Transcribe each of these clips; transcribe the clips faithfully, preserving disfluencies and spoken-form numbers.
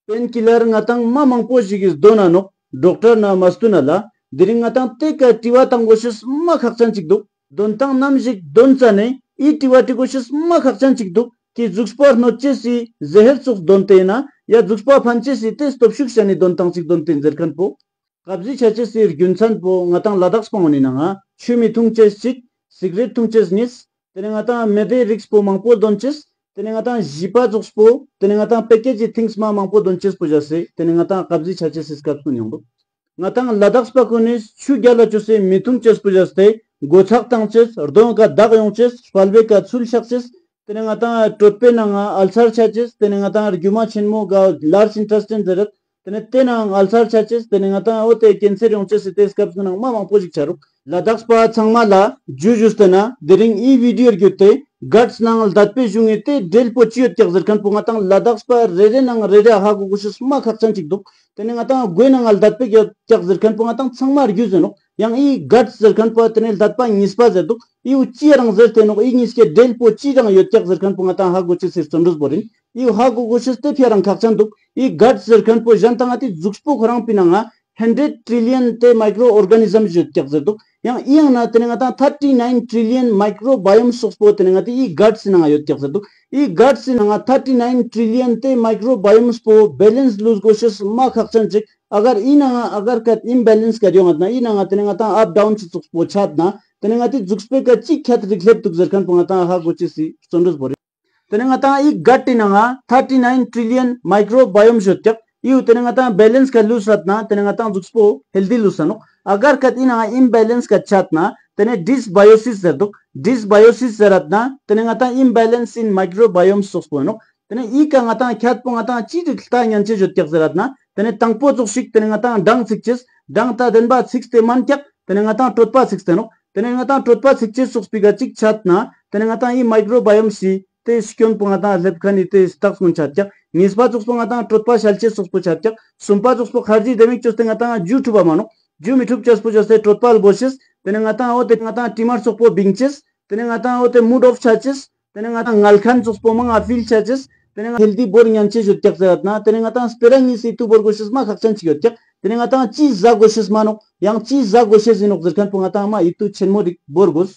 པེན་ཀི་ལར་ང་ཏང་མ་མང་པོ་ཞིག་གིས་དོན་ན་ནོག་ཌོག་ཊར་ན་མ་སྟུན་ན་ལ། དེ་རིང་ང་ཏང་ཏེ་ཀ་དྲི་བ་བཏང་དགོས་ཤེས་མ་ཁག་ཅན་ཅིག་འདུག་དོན་ཏང་ནམ་ཞིག་དོན་ཙ་ནེ་ཨི་དྲི་བ་དྲི་དགོས་ཤེས་མ་ཁག་ཅན་ཅིག་འདུག་གི་གཟུགས་པོ་གནོད་ཅེས་སི་ཟ་ཧེར་ཙོགས་དོན་ཏེ་ན་ཡ་གཟུགས་པོ་ཕན་ཅེས་སི་ཏེ་སྟོབས་ཤུགས་ཤ་ནི་དོན་ཏང་ཅིག་དོན་ཏེ་ཟེར་མཁན་པོ། ཀབ་ཟི་ཆ་ཅེས་སི་རྒྱུ་མཚན་པོ་ང་ཏང་ལ་དྭགས་པ་འོ་ནི་ནང་ང་ཆུ་མི་འཐུང་ཅེས་ཅིག་སི་ག་རེཊ་འཐུང་ཅེས་གཉིས། ཏེ་ནེ་ང་ཏང་མེ་དེ་རིགས་པོ་མང་པོ་དོན་ཅེས། ཏེ་ནེ་ང་ཏང་བཞི་པ་ཙོགས་པོ། ཏེ་ནེ་ང་ཏང་པེ་ཀེ་ཇི་ཐིངས་མ་མང་པོ་དོན་ཅེས་པོ་བཞག་སྟེ། ཏེ་ནེ་ང་ཏང་ཀབ་ཟི་ཆ་ཅེས་སི་སྐབས་སུ་ཡོང་འདུག་ང་ཏང་ལ་དྭགས་པ་ཀུན་ནི་ཆུ་རྒྱལ་ལ་ཅོས་སེ་མི་འཐུང་ཅེས་པོ་བཞག་སྟེ། མགོ་ཚག་བཏང་ཅེས། གདོང་ཀ་དག་ཡོང་ཅེས། སྤལ་བེ་ཀ་ཚུལ་ཤག་ཅེས། ཏེ་ནེ་ང་ཏང་གྲོད་པའི་ནང་ང་ཨལ་སར་ཆ་ཅེས། ཏེ་ནེ་ང་ཏང་རྒྱུ་མ་ཆེན་མོ་ག་ལརཇ་ཨིན་ཊེས་ཊིན་ཟེར་རད། ཏེ་ནེ་ཏེ་ནང་ཨལ་སར་ཆ་ཅེས། ཏེ་ནེ་ང་ཏང་འོ་ཏེ་ཀེན་སར་ཡོང་ཅེས་སི་ཏེ་སྐབས་སུ་ནང་མ་མང་པོ་ཞིག་ཆ་རུག་ལ་དྭགས་པ་ཚང་མ་ལ་ཇུ་ཇུས་ཏེ་ན་དེ་རིང་ཨི་བི་ཌི་ཡོ་བརྒྱུད་དེ་གཊས་ནང་ལྡད་པའི་གཞུང་ངི་ཏེ་འབྲེལ་པོ་ཅི་ཡོད་ཀྱག་ཟེར་མཁན་པོ་ང་ཏང་ལ་དྭགས་པ་རེ་རེ་ནང་རེ་རེ་ཧ་གོ་དགོས་ཤེས་མ་ཁག་ཅན་ཅིག་འདུག་ཏེ་ནེ་ང་ཏང་མགོའི་ནང་ལྡད་པའི་ཀྱག་ཟེར་མཁན་པོ་ང་ཏང་ཚང་མ་རྒྱུས་ཟེར་ནོག་ཡང་ཨི་གཊས་ཟེར་མཁན་པོ་ཏེ་ནེ་ལྡད་པ་གཉིས་པ་ཟེར་འདུག་ཨི་བོ་ཅི་རང་ཟེར་ཏེ་ནོག་ཨི་གཉིས་ཀའི་འབྲེལ་པོ་ཅི་རང་ཡོད་ཀྱག་ཟེར་མཁན་པོ་ང་ཏང་ཧ་གོ་ཅེས་སི་བརྩོན་འགྲུས་བོར་ཨིན། ཨི་བོ་ཧ་གོ་དགོས་ཤེས་ཏེ་ཕི་ཡ་རང་ཁག་ཅན་འདུག་ཨི་གཊས་ཟེར་མཁན་པོ་གཞན་དང་ང་ཏི་གཟུགས་པོ་ཁོ་རང་པི་ནང་ང་ཧན་ཌེཌ་ཊི་རི་ལི་ཡན་ཏེ་མའི་ཀྲོ་ཨོར་ག་ནི་ཛམ་ཡོད་ཀྱག་ཟེར་འདུག་ཡང་ཨི་ཡང་ན་ཏེ་ནེ་ང་ཏང་ཐར་ཊི་ནའིན་ཊི་རི་ལི་ཡན་མའི་ཀྲོ་བ་ཡོམ་སོགས་པོ་ཏེ་ནེ་ང་ཏི་ཨི་གཊས་སི་ནང་ང་ཡོད་ཀྱག་ཟེར་འདུག་ཨི་གཊས་སི་ནང་ང་ཐར་ཊི་ནའིན་ཊི་རི་ལི་ཡན་ཏེ་མའི་ཀྲོ་བ་ཡོམ་པོ་བེ་ལེནས་ལུས་དགོས་ཤེས་མ་ཁག་ཅན་ཅིག་ཨ་གར་ཨི་ནང་ང་ཨ་གར་ཀ་ཨིམ་བེ་ལེནས་ཀ་ཡོང་ང་ཏེ་ན་ཨི་ནང་ང་ཏེ་ནེ་ང་ཏང་ཨབ་ཌའུན་ཅི་ཙོགས་པོ་ཆ་ཏེ་ན་ཏེ་ནེ་ང་ཏི་གཟུགས་པོའི་ཀ་ཅི་ཁྱད་རིག་ལེབ་འདུག་ཟེར་མཁན་པོ་ང་ཏང་ཧ་གོ་ཅེས་སི་བརྩོན་འགྲུས་བོར་ཨིན། ཏེ་ནེ་ང་ཏང་ཨི་གཊས་སི་ནང་ང་ཐར་ཊི་ནའིན་ཊི་རི་ལི་ཡན་མའི་ཀྲོ་བ་ཡོམ་ཡོད་ཀྱག་ཨི་བོ་ཏེ་ནེ་ང་ཏང་བེ་ལེནས་ཀ་ལུས་ས་ཏེ་ན་ཏེ་ནེ་ང་ཏང་གཟུགས་པོ་ཧེལ་དི་ལུས་ས་ནོག་ཨ་གར་ཀ་ཨི་ནང་ང་ཨིམ་བེ་ལེནས་ཀ་ཆ་ཏེ་ན་ཏེ་ནེ་ཌིས་བ་ཡོ་སིས་ཟེར་འདུག་ཌིས་བ་ཡོ་སིས་ཟེར་རད་ན་ཏེ་ནེ་ང་ཏང་ཨིམ་བེ་ལེནས་ཨིན་མའི་ཀྲོ་བ་ཡོམ་སོགས་པོ་ནོག་ཏེ་ནེ་ཨི་ཀ་ང་ཏང་ཁྱད་པོ་ང་ཏང་ཅི་རིག་ལྟ་ཉན་ཅེས་ཡོད་ཀྱག་ཟེར་རད་ན། ཏེ་ནེ་དང་པོ་ཙོགས་ཤིག་ཏེ་ནེ་ང་ཏང་སྦྲང་ཚིག་ཅེས། སྦྲང་ཏ་དེན་པ་ཚིག་སྟེ་མན་ཀྱག་ཏེ་ནེ་ང་ཏང་གྲོད་པ་ཚིག་སྟེ་ནོག་ཏེ་ནེ་ང་ཏང་གྲོད་པ་ཚིག་ཅེས་ཙོགས་པི་ཀ་ཅིག་ཆ་ཏེ་ན་ཏེ་ནེ་ང་ཏང་ཨི་མའི་ཀྲོ་བ་ཡོམ་སི་ཏེ་སྐྱོན་པོ་ང་ཏང་ལེབ་མཁན་ནི་ཏེ་རྟགས་ཀུན་ཆ་ཀྱག་གཉིས་པ་ཙོགས་པོ་ང་ཏང་གྲོད་པ་ཤལ་ཅེས་ཙོགས་པོ་ཆ་ཀྱག་གསུམ་པ་ཙོགས་པོ་ཁར་ཇི་ལྡེ་མིག་ཅོས་ཏེ་ང་ཏང་ཇུ་ཐུབ་པ་མ་ནོག་ཇུ་མི་ཐུབ་ཅེས་པོ་ཅོས་ཏེ་གྲོད་པ་ལ་བོ་ཤེས། ཏེ་ནེ་ང་ཏང་འོ་ཏེ་ང་ཏང་ཊིའུ་མར་ཙོགས་པོ་བིང་ཅེས། ཏེ་ནེ་ང་ཏང་འོ་ཏེ་མུཌ་ཨོཕ་ཆ་ཅེས། ཏེ་ནེ་ང་ཏང་ངལ་ཁན་ཙོགས་པོ་མང་ང་ཕིལ་ཆ་ཅེས། ཏེ་ནེ་ང་ཧེལ་དི་བོར་ཉན་ཅེས་ཡོད་ཀྱག་ཟེར་རད་ན། ཏེ་ནེ་ང་ཏང་སྤེ་ར་གཉིས་སི་ཨིད་ཏུ་བོར་དགོས་ཤེས་མ་ཁག་ཅན་ཅིག་ཡོད་ཀྱག་ཏེ་ནེ་ང་ཏང་ཅི་ཟ་དགོས་ཤེས་མ་ནོག་ཡང་ཅི་ཟ་དགོས་ཤེས་ཨིན་ནོག་ཟེར་མཁན་པོ་ང་ཏང་མ་ཨིད་ཏུ་ཆེན་མོ་རིག་བོར་དགོས།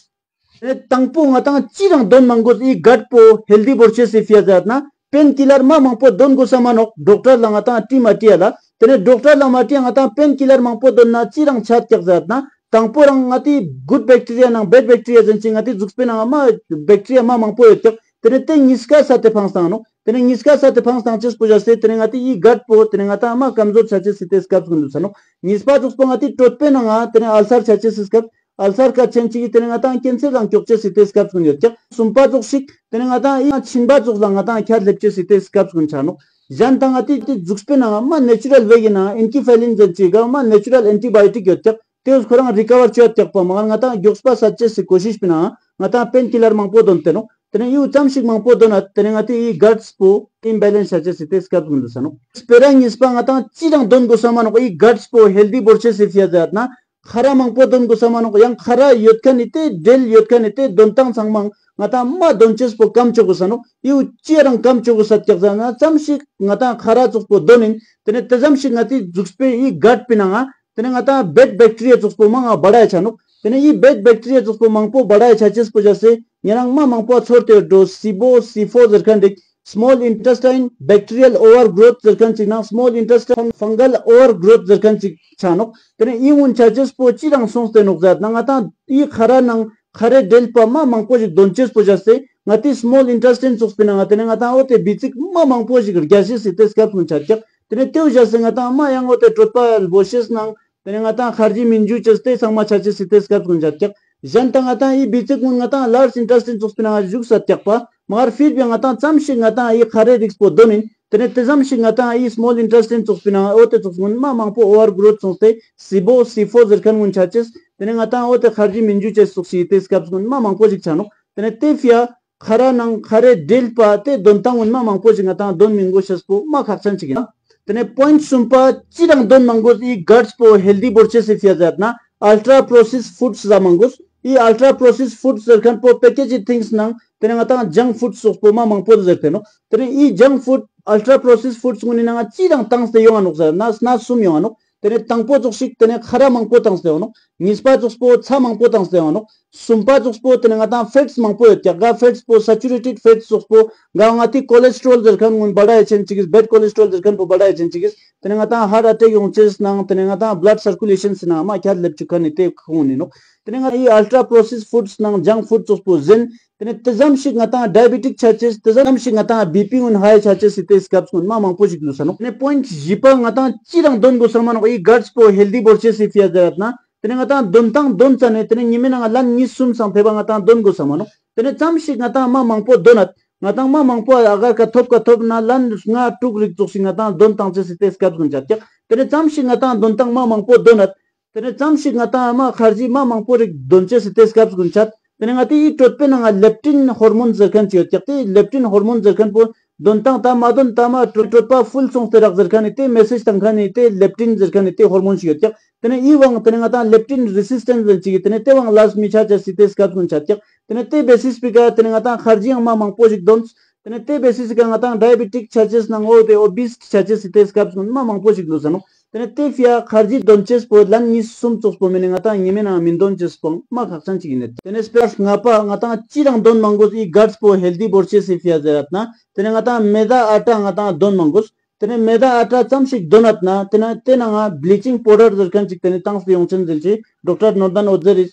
ཏེ་ནེ་དང་པོ་ང་ཏང་ཅི་རང་དོན་མང་དགོས་ཨི་གཊ་པོ་ཧེལ་དི་བོར་ཅེས་སི་ཕི་ཡ་ཟེར་རད་ན། པེན་ཀི་ལར་མ་མང་པོ་དོན་དགོས་ས་མ་ནོག་ཌོག་ཊར་ལ་ང་ཏང་དྲི་མ་དྲི་ཡ་ལ། ཏེ་ནེ་ཌོག་ཊར་ལ་མ་དྲི་ཡ་ང་ཏང་པེན་ཀི་ལར་མང་པོ་དོན་ན་ཅི་རང་ཆ་ཀྱག་ཟེར་རད་ན། དང་པོ་རང་ང་ཏི་གུཌ་བེག་ཊི་རི་ཡ་ནང་བེཌ་བེག་ཊི་རི་ཡ་ཟེར་ཅིག་ང་ཏི་གཟུགས་པོའི་ནང་ང་མ་བེག་ཊི་རི་ཡ་མ་མང་པོ་ཡོད་ཀྱག་ཏེ་ནེ་ཏེ་གཉིས་ཀ་ས་ཏེ་ཕངས་བཏང་ནོག་ཏེ་ནེ་གཉིས་ཀ་ས་ཏེ་ཕངས་བཏང་ཅེས་པོ་བཞག་སྟེ་ཏེ་ནེ་ང་ཏི་ཨི་གཊ་པོ་ཏེ་ནེ་ང་ཏང་མ་ཀམ་ཛོར་ཆ་ཅེས་སི་ཏེ་སྐབས་ཀུན་དུག་ས་ནོག་གཉིས་པ་ཙོགས་པོ་ང་ཏི་གྲོད་པའི་ནང་ང་ཏེ་ནེ་ཨལ་སར་ཆ་ཅེས་སི་སྐབས། ཨལ་སར་ཀ་ཆེན་ཅིག་གི་ཏེ་ནེ་ང་ཏང་ཀེན་སར་རང་ཀྱོག་ཅེས་སི་ཏེ་སྐབས་ཀུན་ཡོད་ཀྱག་གསུམ་པ་ཙོགས་ཤིག་ཏེ་ནེ་ང་ཏང་ཨི་ཕྱིན་པ་ཙོགས་ལ་ང་ཏང་ཁྱད་ལེབ་ཅེས་སི་ཏེ་སྐབས་ཀུན་ཆ་ནོག་གཞན་དང་ང་ཏི་ཏེ་གཟུགས་པོའི་ནང་ང་མ་ནེ་ཅུ་རལ་ཝེ་གི་ནང་ཨིན་ཀི་ཕེ་ལིན་ཟེར་ཅིག་ག་མ་ནེ་ཅུ་རལ་ཨེན་ཊི་བ་ཡོ་ཊིག་ཡོད་ཀྱག་ཏེ་བོ་ཁོ་རང་རི་ཀ་བར་ཅོ་ཡོད་ཀྱག་པ་མ་ང་ཏང་མགྱོགས་པ་སད་ཅེས་སི་ཀོ་ཤིཤ་པི་ནང་ང་ཏང་པེན་ཀི་ལར་མང་པོ་དོན་ཏེ་ནོག་ཏེ་ནེ་ཨི་བོ་ཙམ་ཞིག་མང་པོ་དོན་ན་ཏེ་ནེ་ང་ཏི་ཨི་གཊ་པོ་ཨིམ་བེ་ལེནས་ཆ་ཅེས་སི་ཏེ་སྐབས་ཀུན་དུག་ས་ནོག་སྤེ་ར་གཉིས་པ་ང་ཏང་ཅི་རང་དོན་དགོས་ས་མ་ནོག་ཨི་གཊ་པོ་ཧེལ་དི་བོར་ཅེས་སི་ཕི་ཡ་ཟེར་རད་ན། ཁ་ར་མང་པོ་དོན་དགོས་ས་མ་ནོག་ཡང་ཁ་ར་ཡོད་མཁན་ནི་ཏེ་འབྲེལ་ཡོད་མཁན་ནི་ཏེ་དོན་ཏང་ཚང་མ་ང་ཏང་མ་དོན་ཅེས་པོ་ཀམ་ཅོ་དགོས་ས་ནོག་ཨི་བོ་ཅི་རང་ཀམ་ཅོ་དགོས་ས་ཀྱག་ཟེར་ན་ཙམ་ཞིག་ང་ཏང་ཁ་ར་ཙོགས་པོ་དོན་ཨིན། ཏེ་ནེ་ཏེ་ཙམ་ཞིག་ང་ཏི་གཟུགས་པོའི་ཨི་གཊ་པི་ནང་ང་ཏེ་ནེ་ང་ཏང་བེཌ་བེག་ཊི་རི་ཡ་ཙོགས་པོ་མང་ང་བ་ཌ་ཡ་ཆ་ནོག་ཏེ་ནེ་ཨི་བེཌ་བེག་ཊི་རི་ཡ་ཙོགས་པོ་མང་པོ་བ་ཌ་ཡ་ཆ་ཅེས་པོ་བཞག་སྟེ་ཉེ་རང་མ་མང་པོ་ཚོར་ཏེ་ཡོད་འགྲོ། སི་བོ་སི་ཕོ་ཟེར་མཁན་རིགས། Small intestine bacterial overgrowth ཟེར་མཁན་ཅིག་ནང་small intestine fungal overgrowth ཟེར་མཁན་ཅིག་ཆ་ནོག་ཏེ་ནེ་ཨི་གུན་ཆ་ཅེས་པོ་ཅི་རང་སོང་སྟེ་ནོག་ཟེར་ན་ང་ཏང་ཨི་ཁ་ར་ནང་ཁ་རའི་འབྲེལ་པ་མ་མང་པོ་ཞིག་དོན་ཅེས་པོ་བཞག་སྟེ་ང་ཏི་small intestine ཙོགས་པི་ནང་ང་ཏེ་ནེ་ང་ཏང་འོ་ཏེ་བི་ཙིག་མ་མང་པོ་ཞིག་རྒྱ་ཤེས་སི་ཏེ་སྐབས་གུན་ཆ་ཀྱག་ཏེ་ནེ་ཏེ་བོ་བཞག་སྟེ་ང་ཏང་མ་ཡང་འོ་ཏེ་གྲོད་པ་ལ་བོ་ཤེས་ནང་ཏེ་ནེ་ང་ཏང་ཁར་ཇི་མིན་ཇུ་ཅེས་ཏེ་ཚང་མ་ཆ་ཅེས་སི་ཏེ་སྐབས་གུན་ཆ་ཀྱག་གཞན་དང་ང་ཏང་ཨི་བི་ཙིག་གུན་ང་ཏང་large intestine ཙོགས་པི་ནང་ང་ཞུགས་ས་ཀྱག་པ། མ་ཧར་ཕིར་བི་ང་ཏང་ཙམ་ཞིག་ང་ཏང་ཨི་ཁ་རའི་རིགས་པོ་དོན་ཨིན། ཏེ་ནེ་ཏེ་ཙམ་ཞིག་ང་ཏང་ཨི་small intestine ཙོགས་པི་ནང་འོ་ཏེ་ཙོགས་གུན་མ་མང་པོ་overgrowth སོང་སྟེ་སི་བོ་སི་ཕོ་ཟེར་མཁན་གུན་ཆ་ཅེས། ཏེ་ནེ་ང་ཏང་འོ་ཏེ་ཁར་ཇི་མིན་ཇུ་ཅེས་ཙོགས་སི་ཏེ་སྐབས་གུན་མ་མང་པོ་ཞིག་ཆ་ནོག་ཏེ་ནེ་ཏེ་ཕི་ཡ་ཁ་ར་ནང་ཁ་རའི་འབྲེལ་པ་ཏེ་དོན་ཏང་གུན་མ་མང་པོ་ཞིག་ང་ཏང་དོན་མི་དགོས་ཤེས་པོ་མ་ཁག་ཅན་ཅིག་ཨིན། ཏེ་ནེ་པོའིནཊ་གསུམ་པ་ཅི་རང་དོན་མ་དགོས་ཨི་གཊ་པོ་ཧེལ་དི་བོར་ཅེས་སི་ཕི་ཡ་ཟེར་ན་ultra processed foods ཟ་མ་དགོས། ཨི་ultra processed foods ཟེར་མཁན་པོ་པེ་ཀེ་ཇི་ཐིངས་ནང་ཏེ་ནེ་ང་ཏང་ཇངཀ་ཕུཌ་ཙོགས་པོ་མ་མང་པོ་ཟེར་ཏེ་ནོག་ཏེ་ནེ་ཨི་ཇངཀ་ཕུཌ་ ཨལ་ཊྲ་པྲོ་སེས་ཕུཌ་སི་གུན་ནི་ནང་ང་ཅི་དང་ཏངས་ཏེ་ཡོང་ང་ནོག་ཟེར་ན་སྣ་སུམ་ཡོང་ང་ནོག། ཏེ་ནེ་དང་པོ་ཙོགས་ཤིག་ཏེ་ནེ་ཁ་ར་མང་པོ་ཏངས་ཏེ་ཡོང་ནོག། ཉིས་པ་ཙོགས་པོ་ཚྭ་མང་པོ་ཏངས་ཏེ་ཡོང་ནོག། སུམ་པ་ཙོགས་པོ་ཏེ་ནེ་ང་ཏང་ཕེཊ་སི་མང་པོ་ཡོད་ཀྱག་ག། ཕེཊ་སི་པོ་སེ་ཅུ་རེ་ཊེཌ་ཕེཊ་སི་ཙོགས་པོ་ག་ང་ཏི་ཀོ་ལེས་ཊོ་རོལ་ཟེར་ཁན་གུན་བ་ཌ་ཡ་ཆེན་ཅིག་གིས་བེཌ་ཀོ་ལེས་ཊོ་རོལ་ཟེར་ཁན་པོ་བ་ཌ་ཡ་ཆེན་ཅིག་གིས་ཏེ་ནེ་ང་ཏང་ཧརཊ་ཨ་ཊེཀ་ཡོང་ཅེས་ནང་ཏེ་ནེ་ང་ཏང་བླཌ་སར་ཀུ་ལེ་ཤན་སི་ནང་མ་ཁྱད་ལེབ་ཅུག་ཁན་ནི་ཏེ་ཁུངས་ནི་ནོག། ཏེ་ནེ་ང་ཏང་ཨི་ཨལ་ཊྲ་པྲོ་སེས་ཕུཌ་སི་ནང་ཇངཀ་ཕུཌ་ཙོགས་པོ་ཟན། ཏེ་ནེ་ཏེ་ཙམ་ཞིག་ང་ཏང་ཌའི་བེ་ཊིག་ཆ་ཅེས། ཏེ་ཙམ་ཞིག་ང་ཏང་བི་པི་གུན་ཧའི་ཆ་ཅེས་སི་ཏེ་སྐབས་གུན་མ་མང་པོ་ཞིག་ལུས་ས་ནོག། ཏེ་ནེ་པོའིནཊ་བཞི་པ་ང་ཏང་ཅི་རང་དོན་གོས་ས་མ་ནོག། ཨི་གཊ་སི་པོ་ཧེལ་དི་བོར་ཅེས་སི་ཕི་ཡ་ཟེར་རད་ན། ཏེ་ནེ་ང་ཏང་དོན་ཏང་དོན་ཙ་ནེ་ཏེ་ནེ་ཉི་མའི་ནང་ང་ལན་ཉིས་སུམ་སང་ཕེབས་པ་ང་ཏང་དོན་གོས་ས་མ་ནོག། ཏེ་ནེ་ཙམ་ཞིག་ང་ཏང་མ་མང་པོ་དོན་ན་ང་ཏང་མ་མང་པོ་ཨ་གར་ཀ་ཐོབ་ཀ་ཐོབ་ན་ལན་ལྔ་དྲུག་རིགས་ཙོགས་ཤིག་ང་ཏང་དོན་ཏང་ཅེས་སི་ཏེ་སྐབས་གུན་ཆ་ཀྱག། ཏེ་ནེ་ཙམ་ཞིག་ང་ཏང་དོན་ཏང་མ་མང་པོ་དོན་ན། ཏེ་ནེ་ཙམ་ཞིག་ང་ཏང་མ་ཁར་ཇི་མ་མང་པོ་རིགས་དོན་ཅེས་སི་ཏེ་སྐབས་གུན་ཆ། ཏེ་ནེ་ང་ཏི་ཨི་གྲོད་པའི་ནང་ང་ལེབ་ཊིན་ཧོར་མོན་ཟེར་ཁན་ཅིག་ཡོད་ཀྱག། ཏེ་ལེབ་ཊིན་ཧོར་མོན་ཟེར་ཁན་པོ་དོན་ཏང་ཏ་མ་དོན་ཏ་མ་གྲོད་པ་ཕུལ་སོང་སྟེ་རག་ཟེར་ཁན་ནི་ཏེ་མེ་སེཇ་ཏང་ཁན་ནི་ཏེ་ལེབ་ཊིན་ཟེར་ཁན་ནི་ཏེ་ཧོར་མོན་ཞིག་ཡོད་ཀྱག། ཏེ་ནེ་ཨི་ཝང་ཏེ་ནེ་ང་ཏང་ལེབ་ཊིན་རེ་སི་སི་ཊེནས་ཟེར་ཅིག་གི་ཏེ་ནེ་ཏེ་ཝང་ལས་མི་ཆ་ཅེས་སི་ཏེ་སྐབས་གུན་ཆ་ཀྱག། ཏེ་ནེ་ཏེ་བེ་སིས་པི་ཀ་ཏེ་ནེ་ང་ཏང་ཁར་ཇི་ཡང་མ་མང་པོ་ཞིག་དོན། ཏེ་ནེ་ཏེ་བེ་སིས་ཀ་ང་ཏང་ཌའི་བེ་ཊིག་ཆ་ཅེས་ནང་འོ་ཏེ་ཨོ་བི་སི་ཊི་ཆ་ཅེས་སི་ཏེ་སྐབས་གུན་མ་མང་པོ་ཞིག་ལུས་ས་ནོག། ཏེ་ནེ་ཏེ་ཕི་ཡ་ཁར་ཇི་དོན་ཅེས་པོ་ལན་ཉིས་སུམ་ཙོགས་པོ་མེ་ནེ་ང་ཏང་ཉི་མའི་ནང་ང་མི་དོན་ཅེས་པོ་མ་ཁག་ཅན་ཅིག་ཨིན་ནོག། ཏེ་ནེ་སྤེ་ར་ལྔ་པ་ང་ཏང་ཅི་རང་དོན་མང་གོས་ཨི་གཊ་སི་པོ་ཧེལ་དི་བོར་ཅེས་སི་ཕི་ཡ་ཟེར་རད་ན། ཏེ་ནེ་ང་ཏང་མེ་ད་ཨ་ཊ་ང་ཏང་དོན་མང་གོས། ཏེ་ནེ་མེ་ད་ཨ་ཊ་ཙམ་ཞིག་དོན་ན་ཏེ་ནེ་ཏེ་ནང་ང་བི་ལི་ཅིང་པའུ་ཌར་ཟེར་ཁན་ཅིག་ཏེ་ནེ་ཏང་སྟེ་ཡོང་ཅེན་ཟེར་ཅེས་ཌོག་ཊར་ནོར་དན་ཨོ་ཛེ་རི་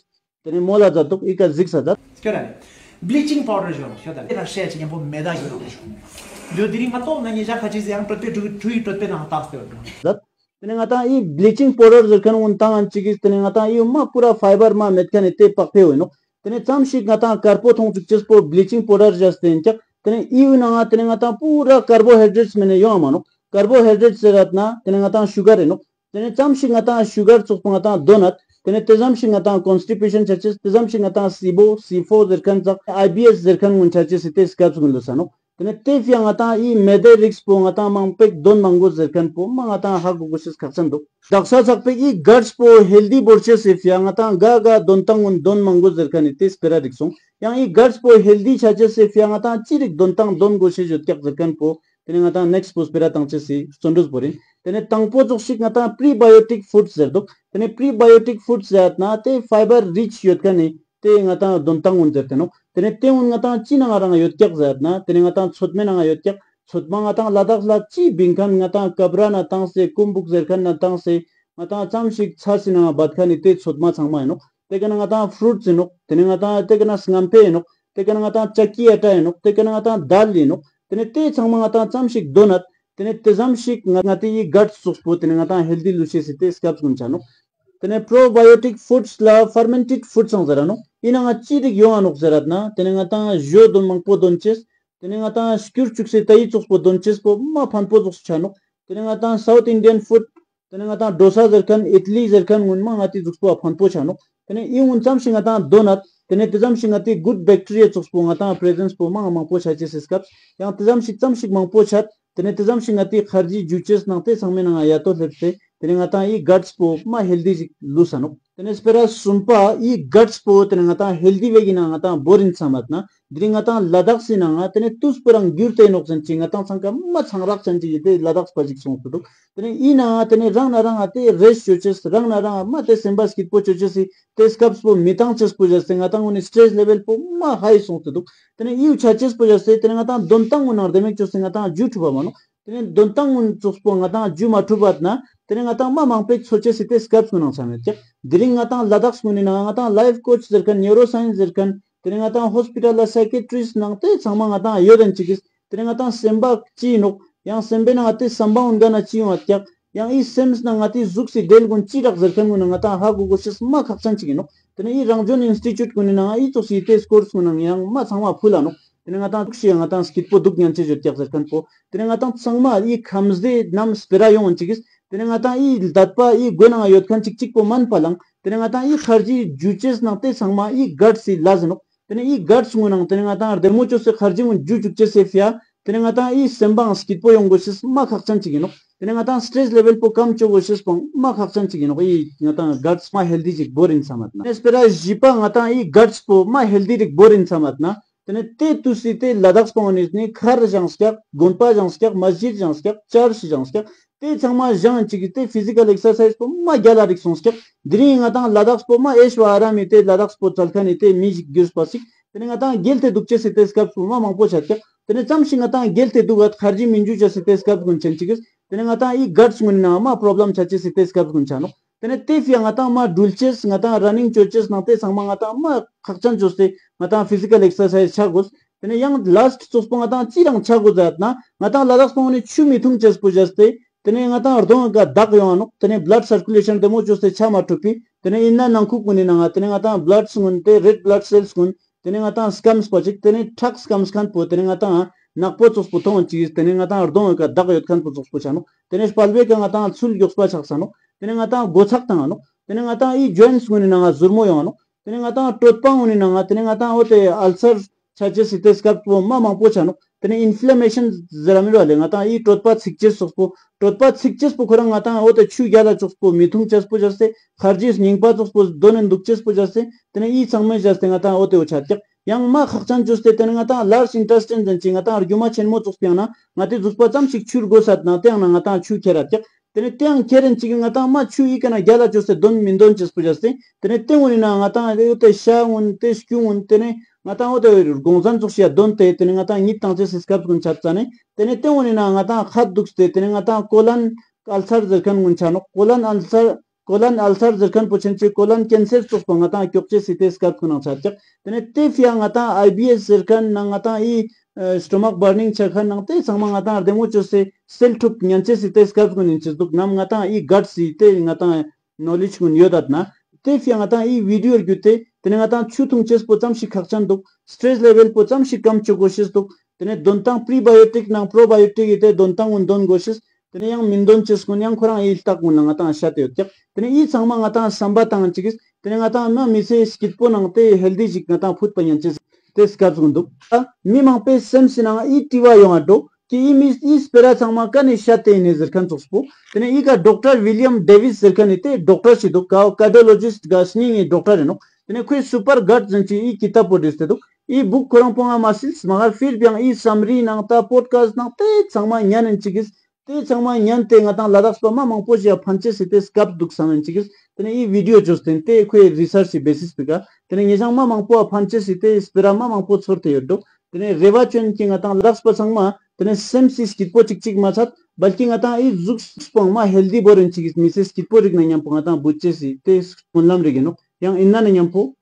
ཏེ་ནེ་མོལ་ལ་ཛད་དུག། ཨི་ཀ་ཟིགས་ས་ཛད། ཁྱོད་ར་ལེ། བི་ལི་ཅིང་པའུ་ཌར་ཞོ་ཁྱོད་ར་ལེ། ཏེ་ར་ཤེས་ཅིག་ཡང་པོ་མེ་ད་ཞོ་རོགས་ཞོ། ལོ་དེ་རིང་མ་གཏོགས་ན་ཉེ་ཞག་ཁ་ཅིག་ཟེར་ཡང་གྲོད་པའི་ཕྲུ་གུའི་གྲོད་པའི་ནང་ཏགས་ཏེ་ཡོད་ནོག། ཛད། ཏེ་ནེ་ང་ཏང་ཨི་བི་ལི་ཅིང་པའུ་ཌར་ཟེར་ཁན་གུན་ཏང་ཨན་ཅིག་གིས་ཏེ་ནེ་ང་ཏང་ཨི་མ་པུ་ར་ཕའི་བར་མ་མེད་ཁན་ནི་ཏེ་པག་ཕེ་ཡོད་ནོག། ཏེ་ནེ་ཙམ་ཞིག་ང་ཏང་དཀར་པོ་ཐོང་ཅུག་ཅེས་པོ་བི་ལི་ཅིང་པའུ་ཌར་ཞུས་ཏེ་ཨིན་ཀྱག། ཏེ་ནེ་ཨི་བོའི་ནང་ང་ཏེ་ནེ་ང་ཏང་པུ་ར་ཀར་བོ་ཧའི་ཌྲེཊ་མེ་ནེ་ཡོང་ང་མ་ནོག། ཀར་བོ་ཧའི་ཌྲེཊ་ཟེར་རད་ན་ཏེ་ནེ་ང་ཏང་ཤུ་གར་ཨིན་ནོག། ཏེ་ནེ་ཙམ་ཞིག་ང་ཏང་ཤུ་གར་ཙོགས་པོ་ང་ཏང་དོན་ན། ཏེ་ནེ་ཏེ་ཙམ་ཞིག་ང་ཏང་ཀོན་སི་ཊི་པེ་ཤན་ཆ་ཅེས། ཏེ་ཙམ་ཞིག་ང་ཏང་སི་བོ་སི་ཕོ་ཟེར་ཁན་ཙོགས་ཨའི་བི་ཨེས་ཟེར་ཁན་གུན་ཆ་ཅེས་སི་ཏེ་སྐབས་གུན་ལུས་ས་ནོག། ཏེ་ནེ་ཏེ་ཕི་ཡ་ང་ཏང་ཨི་མེ་དའི་རིགས་པོ་ང་ཏང་མང་པོ་དོན་མང་གོས་ཟེར་ཁན་པོ་མ་ང་ཏང་ཧ་གོ་གོས་ཤེས་ཁག་ཅན་དུག། དག་ས་ཚག་པེ་ཨི་གཊ་སི་པོ་ཧེལ་དི་བོར་ཅེས་སི་ཕི་ཡ་ང་ཏང་ག་ག་དོན་ཏང་གུན་དོན་མང་གོས་ཟེར་ཁན་ནི་ཏེ་སྤེ་ར་རིག་སོང་། ཡང་ཨི་གཊ་སི་པོ་ཧེལ་དི་ཆ་ཅེས་སི་ཕི་ཡ་ང་ཏང་ཅི་རིགས་དོན་ཏང་དོན་གོས་ཤེས་ཡོད་ཀྱག་ཟེར་ཁན་པོ་ཏེ་ནེ་ང་ཏང་ནེགསྚ་པོ་སྤེ་ར་ཏང་ཅེས་སི་རྩོན་གྲུས་བོར་ཨིན། ཏེ་ནེ་དང་པོ་ཙོགས་ཤིག་ང་ཏང་པྲི་བ་ཡོ་ཊིཀ་ཕུཌ་ཟེར་དུག། ཏེ་ནེ་པྲི་བ་ཡོ་ཊིཀ་ཕུཌ་ཟེར་ན་ཏེ་ཕའི་བར་རིཆ་ཡོད་ཁན་ནི་ཏེ་ང་ཏང་དོན་ཏང་གུན་ཟེར་ཏེ་ནོག། ཏེ་ནེ་ཏེ་གུན་ང་ཏང་ཅི་ནང་རང་ཡོད་ཀྱག་ཟེར་ན་ཏེ་ནེ་ང་ཏང་ཚོད་མའི་ནང་ཡོད་ཀྱག། ཚོད་མ་ང་ཏང་ལ་དྭགས་ལ་ཅི་བིང་ཁན་ང་ཏང་ཀབ་ར་ན་ཏང་སེ་ཀུམ་བུག་ཟེར་ཁན་ན་ཏང་སེ་ང་ཏང་ཙམ་ཞིག་ཚས་སི་ནང་བད་ཁན་ནི་ཏེ་ཚོད་མ་ཚང་མ་ཨིན་ནོག། ཏེ་ཀ་ན་ང་ཏང་ཕྲུཊ་ཨིན་ནོག། ཏེ་ནེ་ང་ཏང་ཏེ་ཀ་ན་སྔམ་ཕེ་ཨིན་ནོག། ཏེ་ཀ་ན་ང་ཏང་ཅ་ཀི་ཨ་ཊ་ཨིན་ནོག། ཏེ་ཀ་ན་ང་ཏང་དཱལ་ཨིན་ནོག། ཏེ་ནེ་ཏེ་ཚང་མ་ང་ཏང་ཙམ་ཞིག་དོན་ན་ཏེ་ནེ་ཏེ་ཙམ་ཞིག་ང་ང་ཏི་ཨི་གཊ་སི་ཙོགས་པོ་ཏེ་ནེ་ང་ཏང་ཧེལ་དི་ལུས་ཤེས་སི་ཏེ་སྐབས་གུན་ཆ་ནོག། ཏེ་ནེ་པྲོ་བ་ཡོ་ཊིཀ་ཕུཌ་ལ་ཕར་མེན་ཊེཌ་ཕུཌ་སང་ཟེར་ར་ནོག། ཨི་ནང་ང་ཅི་རིགས་ཡོང་ང་ནོག་ཟེར་རད་ན་ཏེ་ནེ་ང་ཏང་ཞོ་དོན་མང་པོ་དོན་ཅེས། ཏེ་ནེ་ང་ཏང་སྐྱུར་ཅུག་སེ་ཏ་ཡི་ཙོགས་པོ་དོན་ཅེས་པོ་མ་ཕན་པོ་ཙོགས་ཆ་ནོག། ཏེ་ནེ་ང་ཏང་སའུཐ་ཨིན་ཌི་ཡན་ཕུཌ། ཏེ་ནེ་ང་ཏང་ཌོ་ས་ཟེར་ཁན་ཨིཌ་ལི་ཟེར་ཁན་གུན་མ་ང་ཏི་ཟུགས་པོ་ཕན་པོ་ཆ་ནོག། ཏེ་ནེ་ཨི་གུན་ཙམ་ཞིག་ང་ཏང་དོན་ན་ཏེ་ནེ་ཏེ་ཙམ་ཞིག་ང་ཏི་གུཌ་བེག་ཊི་རི་ཡ་ཙོགས་པོ་ང་ཏང་པྲེ་ཛེནས་པོ་མ་མང་པོ་ཆ་ཅེས་སི་སྐབས་ཡང་ཏེ་ཙམ་ཞིག་ཙམ་ཞིག་མང་པོ་ཆ། ཏེ་ནེ་ཏེ་ཙམ་ཞིག་ང་ཏི་ཁར་ཇི་ཇུ་ཅེས་ནང་ཏེ་ཚང་མའི་ནང་ང་ཡ་ཏོ་ལེབས་ཏེ་ཏེ་ནེ་ང་ཏང་ཨི་གཊ་སི་པོ་མ་ཧེལ་དི་ཞིག་ལུས་ས་ནོག། ཏེ་ནེ་སྤེ་ར་སུམ་པ་ཨི་གཊ་སི་པོ་ཏེ་ནེ་ང་ཏང་ཧེལ་དི་བེ་གི་ནང་ང་ཏང་བོར་ཨིན་ས་མད་ན། དེ་རིང་ང་ཏང་ལ་དྭགས་སི་ནང་ང་ཏེ་ནེ་ཏུས་པོ་རང་གྱུར་ཏེ་ནོག་ཟེར་ཅིག་ང་ཏང་ཚང་ཀ་མ་ཚང་རག་ཅན་ཅིག་ཡོད་དེ་ལ་དྭགས་པ་ཞིག་སོང་སྟེ་དུག། ཏེ་ནེ་ཨི་ནང་ང་ཏེ་ནེ་རང་ན་རང་ང་ཏེ་རེསྚ་ཅོ་ཅེས་རང་ན་རང་ང་མ་ཏེ་སེམས་པ་སྐྱིད་པོ་ཅོ་ཅེས་སི་ཏེ་སྐབས་པོ་མི་ཏང་ཅེས་པོ་ཅོས་ཏེ་ང་ཏང་གུན་ནི་སི་ཊྲེས་ལེ་བེལ་པོ་མ་ཧའི་སོང་སྟེ་དུག། ཏེ་ནེ་ཨི་ཆ་ཅེས་པོ་ཅོས་ཏེ་ཏེ་ནེ་ང་ཏང་དོན་ཏང་གུན་ནང་རྡེ་མོ་ཅོས་ཏེ་ང་ཏང་ཇུ་ཐུབ་པ་མ་ནོག། ཏེ་ནེ་དོན་ཏང་གུན་ཙོགས་པོ་ང་ཏང་ཇུ་མ་ཐུབ་པ་ན་ཏེ་ནེ་ང་ཏང་མ་མང་པོ་ཅོ་ཅེས་སི་ཏེ་སྐབས་གུན་ནང་ཆ་མེད་ཀྱག། དེ་རིང་ང་ཏང་ལ་དྭགས་གུན་ནི་ནང་ང་ང་ཏང་ལའིཕ་ཀོ་ཆ་ཟེར་ཁན་ནིའུ་རོ་སའེནས་ཟེར་ཁན་ཏེ་ནེ་ང་ཏང་ཧོས་པི་ཊལ་ལ་སའི་ཀེ་ཊྲིསྚ་ནང་ཏེ་ཚང་མ་ང་ཏང་ཡོད་དེན་ཅིག་གིས། ཏེ་ནེ་ང་ཏང་སེམས་པ་ཅི་ཨིན་ནོག། ཡང་སེམས་པའི་ནང་ང་ཏེ་སམ་བ་གུན་ག་ན་ཅི་ཡོང་ང་ཀྱག། ཡང་ཨི་སེམས་ནང་ང་ཏེ་ཟུགས་སི་འབྲེལ་གུན་ཅི་རག་ཟེར་ཁན་གུན་ང་ཏང་ཧ་གོ་གོས་ཤེས་མ་ཁག་ཅན་ཅིག་ཨིན་ནོག། ཏེ་ནེ་ཨི་རང་བྱོན་ཨིན་སི་ཊི་ཊུཊ་གུན་ནི་ནང་ང་ཨི་ཙོགས་སི་ཏེ་ཀོརས་གུན་ནང་ཡང་མ་ཚང་མ་ཕུལ་ལ་ནོག། ཏེ་ནེ་ང་ཏང་ཐུགས་ཤེས་ང་ཏང་སྐྱིད་པོ་དུག་ཉན་ཅེས་ཡོད་ཀྱག་ཟེར་ཁན་པོ། ཏེ་ནེ་ང་ཏང་ཚང་མ་ཨི་ཁམས་བདེ་ནམ་སྤེ་ར་ཡོང་ཅིག་གིས། ཏེ་ནེ་ང་ཏང་ཨི་ལྡད་པ་ཨི་སྒོའི་ནང་ང་ཡོད་ཁན་ཅིག་ཅིག་པོ་མན་པ་ལང་། ཏེ་ནེ་ང་ཏང་ཨི་ཁར་ཇི་ཇུ་ཅེས་ནང་ཏེ་ཚང་མ་ཨི་གཊ་སི་ལ་ཟེར་ནོག། ཏེ་ནེ་ཨི་གཊ་སི་གུན་ནང་ཏེ་ནེ་ང་ཏང་རྡེ་མོ་ཅོས་ཏེ་ཁར་ཇི་གུན་ཇུ་ཅུག་ཅེས་སི་ཕི་ཡ། ཏེ་ནེ་ང་ཏང་ཨི་སེམས་པའང་སྐྱིད་པོ་ཡོང་གོས་ཤེས་མ་ཁག་ཅན་ཅིག་ཨིན་ནོག། ཏེ་ནེ་ང་ཏང་སི་ཊྲེས་ལེ་བེལ་པོ་ཀམ་ཅོ་གོས་ཤེས་པོ་མ་ཁག་ཅན་ཅིག་ཨིན་ནོག། ཨི་ང་ཏང་གཊ་སི་མ་ཧེལ་དི་ཅིག་བོར་ཨིན་ས་མད་ན། ཏེ་ནེ་སྤེ་ར་བཞི་པ་ང་ཏང་ཨི་གཊ་སི་པོ་མ་ཧེལ་དི་རིགས་བོར་ཨིན་ས་མད་ན། ཏེ་ནེ་ཏེ་ཏུས་སི་ཏེ་ལ་དྭགས་པོ་ནི་མཁར་བཞེངས་ཀྱག། དགོན་པ་བཞེངས་ཀྱག། མ་སི་ཇིད་བཞེངས་ཀྱག། ཅར་ཆ་བཞེངས་ཀྱག། ཏེ་ཚང་མ་བཞེངས་ཅིག་གི་ཏེ་ཕི་ཟི་ཀལ་ཨེག་སར་སའིས་པོ་མ་རྒྱལ་ལ་རིག་སོང་ཀྱག། དེ་རིང་ང་ཏང་ལ་དྭགས་པོ་མ་ཨེ་ཤ་ཨ་རམ་མི་ཏེ་ལ་དྭགས་པོ་ཙལ་ཁན་ནི་ཏེ་མི་ཞིག་གྱུར་པ་ཞིག། ཏེ་ནེ་ང་ཏང་རྒྱལ་ཏེ་དུག་ཅེས་སི་ཏེ་སྐབས་པོ་མ་མང་པོ་ཆ་ཀྱག། ཏེ་ནེ་ཙམ་ཞིག་ང་ཏང་རྒྱལ་ཏེ་དུག་ག་ཁར་ཇི་མི་འཇུ་ཅེས་སི་ཏེ་སྐབས་གུན་ཆེན་ཅིག་གི། ཏེ་ནེ་ང་ཏང་ཨི་གཊ་གུན་ནི་ནང་མ་པྲོབ་ལེམ་ཆ་ཅེས་སི་ཏེ་སྐབས་གུན་ཆ་ནོག། ཏེ་ནེ་ཏེ་ཕི་ཡ་ང་ཏང་མ་དྲུལ་ཅེས་ང་ཏང་ར་ནིང་ཅོ་ཅེས་ནང་ཏེ་ཚང་མ་ང་ཏང་མ་ཁག་ཅན་ཅོས་ཏེ་ང་ཏང་ཕི་ཟི་ཀལ་ཨེག་སར་སའིས་ཆ་གོས། ཏེ་ནེ་ཡང་ལཱསྟ་ཙོགས་པོ་ང་ཏང་ཅི་རང་ཆ་གོས་ཟེར་ན་ང་ཏང་ལ་དྭགས་པོ་ནི་ཆུ་མི་ཐུང་ཅེས་པོ་ཅོས་ཏེ་ཏེ་ནེ་ང་ཏང་རྡོང་ག་དག་ཡོང་ང་ནོག། ཏེ་ནེ་བླཌ་སར་ཀུ་ལེ་ཤན་རྡེ་མོ་ཅོས་ཏེ་ཆ་མ་ཐུབ་པི། ཏེ་ནེ་ཨིན་ན་ནང་ཁུག་གུན་ནི་ནང་ང་ཏེ་ནེ་ང་ཏང་བླཌ་གུན་ཏེ་རེཌ་བླཌ་སེལ་གུན་ཏེ་ནེ་ང་ཏང་སྐམས་པ་ཅིག། ཏེ་ནེ་ཁྲག་སྐམས་ཁན་པོ་ཏེ་ནེ་ང་ཏང་ནག་པོ་ཙོགས་པོ་ཐོང་ཅིག། ཏེ་ནེ་ང་ཏང་རྡོང་ག་དག་ཡོད་ཁན་པོ་ཙོགས་པོ་ཆ་ནོག། ཏེ་ནེ་དཔལ་བེ་ཀ་ང་ཏང་ཚུལ་མགྱོགས་པ་ཆགས་ས་ནོག། ཏེ་ནེ་ང་ཏང་མགོ་ཚགས་ཏང་ང་ནོག། ཏེ་ནེ་ང་ཏང་ཨི་ཇོའིནཊ་གུན་ནི་ནང་ང་ཟུར་མོ་ཡོང་ང་ནོག། ཏེ་ནེ་ང་ཏང་གྲོད་པ་གུན་ནི་ནང་ང་ཏེ་ནེ་ང་ཏང་འོ་ཏེ་ཨལ་སར་ཆ་ཅེས་སི་ཏེ་སྐབས་པོ་མ་མང་པོ་ཆ་ནོག། ཏེ་ནེ་ཨིན་ཕི་ལ་མེ་ཤན་ཟེར་ར་མི་རུ་ལེ་ང་ཏང་ཨི་གྲོད་པ་ཚིག་ཅེས་ཙོགས་པོ་གྲོད་པ་ཚིག་ཅེས་པོ་ཁོ་རང་ང་ཏང་འོ་ཏེ་ཆུ་རྒྱལ་ལ་ཙོགས་པོ་མི་ཐུང་ཅེས་པོ་ཅོས་ཏེ་ཁར་ཇི་རྙིང་པ་ཙོགས་པོ་དོན་ནེ་དུག་ཅེས་པོ་ཅོས་ཏེ་ཏེ་ནེ་ཨི་ཚང་མ་ཅོས་ཏེ་ང་ཏང་འོ་ཏེ་འོ་ཆ་ཀྱག། ཡང་མ་ཁག་ཅན་ཅོས་ཏེ་ཏེ་ནེ་ང་ཏང་ལཱརཇ་ཨིན་ཊེས་ཊིན་ཟེར་ཅིག་ང་ཏང་རྒྱུ་མ་ཆེན་མོ་ཙོགས་པོའི་ནང་ང་ཏེ་ཟུགས་པ་ཙམ་ཞིག་ཆུ་དགོས་ས་ན་ཏེའང་ན་ང་ཏང་ཆུ་ཁྱེར་ར་ཀྱག། ཏེ་ནེ་ཏེའང་ཁྱེར་རན་ཅིག་ང་ཏང་མ་ཆུ་ཨི་ཀ་ན་རྒྱལ་ལ་ཅོས་ཏེ་དོན་མི་དོན་ཅེས་པོ་ཅོས་ཏེ་ཏེ་ནེ་ཏེ་གུན་ནི་ནང་ང་ཏང་འོ་ཏེ་ཤ་གུན་ཏེ་སྐྱུ་གུན་ཏེ་ནེ་ང་ཏང་འོ་ཏེ་གོང་ཟན་ཙོགས་ཤིག་དོན་ཏེ་ཏེ་ནེ་ང་ཏང་གཉིད་ཏང་ཅེས་སི་སྐབས་གུན་ཆ་ཙ་ནེ་ཏེ་ནེ་ཏེ་གུན་ནི་ནང་ང་ཏང་ཁ་དུགས་ཏེ་ཏེ་ནེ་ང་ཏང་ཀོ་ལན་ཨལ་སར་ཟེར་ཁན་གུན་ཆ་ནོག། ཀོ་ལན་ཨལ་སར་ཀོ་ལན་ཨལ་སར་ཟེར་ཁན་པོ་ཆེན་ཅིག་ཀོ་ལན་ཀེན་སར་ཙོགས་པོ་ང་ཏང་ཀྱོག་ཅེས་སི་ཏེ་སྐབས་གུན་ནང་ཆ་ཀྱག། ཏེ་ནེ་ཏེ་ཕི་ཡ་ང་ཏང་ཨའི་བི་ཨེས་ཟེར་ཁན་ནང་ང་ཏང་ཨི་སི་ཊོ་མག་བར་ནིང་ཆ་ཁན་ནང་ཏེ་ཚང་མ་ང་ཏང་རྡེ་མོ་ཅོས་ཏེ་སེལ་ཐུབ་ཉན་ཅེས་སི་ཏེ་སྐབས་གུན་ནི་ཅི་དུག་ནམ་ང་ཏང་ཨི་གཊ་སི་ཏེ་ང་ཏང་ནོ་ལེཇ་གུན་ཡོད་ད་ན་ཏེ་ཕི་ཡ་ང་ཏང་ཨི་བི་ཌི་ཡོ་བརྒྱུད་དེ་ཏེ་ནེ་ང་ཏང་ཆུ་ཐུང་ཅེས་པོ་ཙམ་ཞིག་ཁག་ཅན་དུག། སི་ཊྲེས་ལེ་ཝེལ་པོ་ཙམ་ཞིག་ཀམ་ཅོ་གོས་ཤེས་དུག། ཏེ་ནེ་དོན་ཏང་པྲི་བ་ཡོ་ཊིག་ནང་པྲོ་བ་ཡོ་ཊིག་ཡི་ཏེ་དོན་ཏང་གུན་དོན་གོས་ཤེས། ཏེ་ནེ་ཡང་མི་དོན་ཅེས་གུན་ཡང་ཁོ་རང་ཨི་ལྟག་གུན་ལ་ང་ཏང་ཤད་དེ་ཡོད་ཀྱག། ཏེ་ནེ་ཨི་ཚང་མ་ང་ཏང་སམ་པ་ཏང་ཅིག་གི། ཏེ་ནེ་ང་ཏང་མ་མི་ཚེ་སྐྱིད་པོ་ནང་ཏེ་ཧེལ་དི་ཞིག་ང་ཏང་ཕུད་པ་ཉན་ཅེས་ཏེ་སྐབས་གུན་དུག། ཨ་མི་མང་པོའི་སེམས་སི་ནང་ཨི་དྲི་བ་ཡོང་ང་འགྲོ། ཀི་ཨི་མི་ཨི་སྤེ་ར་ཚང་མ་ཀ་ནེ་ཤད་དེ་ཨིན་ནི་ཟེར་ཁན་ཙོགས་པོ། ཏེ་ནེ་ཨི་ཀ་ཌོག་ཊར་ཝི་ལི་ཡམ་ཌེ་ཝིས་ཟེར་ཁན་ནི་ཏེ་ཌོག་ཊར་ཞིག་དུག། ཀ་ཀར་ཌི་ཡོ་ལོ་ཇིསྟ་ག་སྙིང་གི་ཌོག་ཊར་ཨིན་ནོག། ཏེ་ནེ་ཁོའི་སུ་པར་གཊ་ཟེར་ཅིག་ཨི་ཀི་ཏབ་པོ་བྲིས་ཏེ་དུག། ཨི་བུག་ཁོ་རང་པོ་ང་མ་སིལ་མ་ཧར་ཕིར་བི་ཡང་ཨི་སམ་རི་ནང་ཏ་པོཌ་ཀཱསྟ་ནང་ཏེ་ཚང་མ་ཉན་ཨིན་ཅིག་གི། ཏེ་ཚང་མ་ཉན་ཏེ་ང་ཏང་ལ་དྭགས་པ་མ་མང་པོ་ཞིག་ཕན་ཅེས་སི་ཏེ་སྐབས་དུག་སམ་ཨིན་ཅིག་གི། ཏེ་ནེ་ཨི་བི་ཌི་ཡོ་ཅོས་ཏེ་ཏེ་ཁོའི་རི་སརཆ་སི་བེ་སིས་པི་ཀ་ཏེ་ནེ་ཉེ་ཞང་མ་མང་པོ་ཕན་ཅེས་སི་ཏེ་སྤེ་ར་མ་མང་པོ་ཚོར་ཏེ་ཡོད་དོ། ཏེ་ནེ་རེ་བ་ཅོ་ཨིན་ཀི་ང་ཏང་ལ་དྭགས་པ་ཚང་མ་ཏེ་ནེ་སེམས་སི་སྐྱིད་པོ་ཅིག་ཅིག་མ་ཚད་བལ་ཀི་ང་ཏང་ཨི་ཟུགས་པོ་མ་ཧེལ་དི་བོར་ཨིན་ཅིག་གི་མི་ཚེ་སྐྱིད་པོ་རིག་ན་ཉམ་པོ་ང་ཏང་བུད་ཅེས་སི་ཏེ་སྨོན་ལམ་རིག་ཨིན་ནོག། ཡང་ཨིན་ན་ནི་ཉམ་པོ་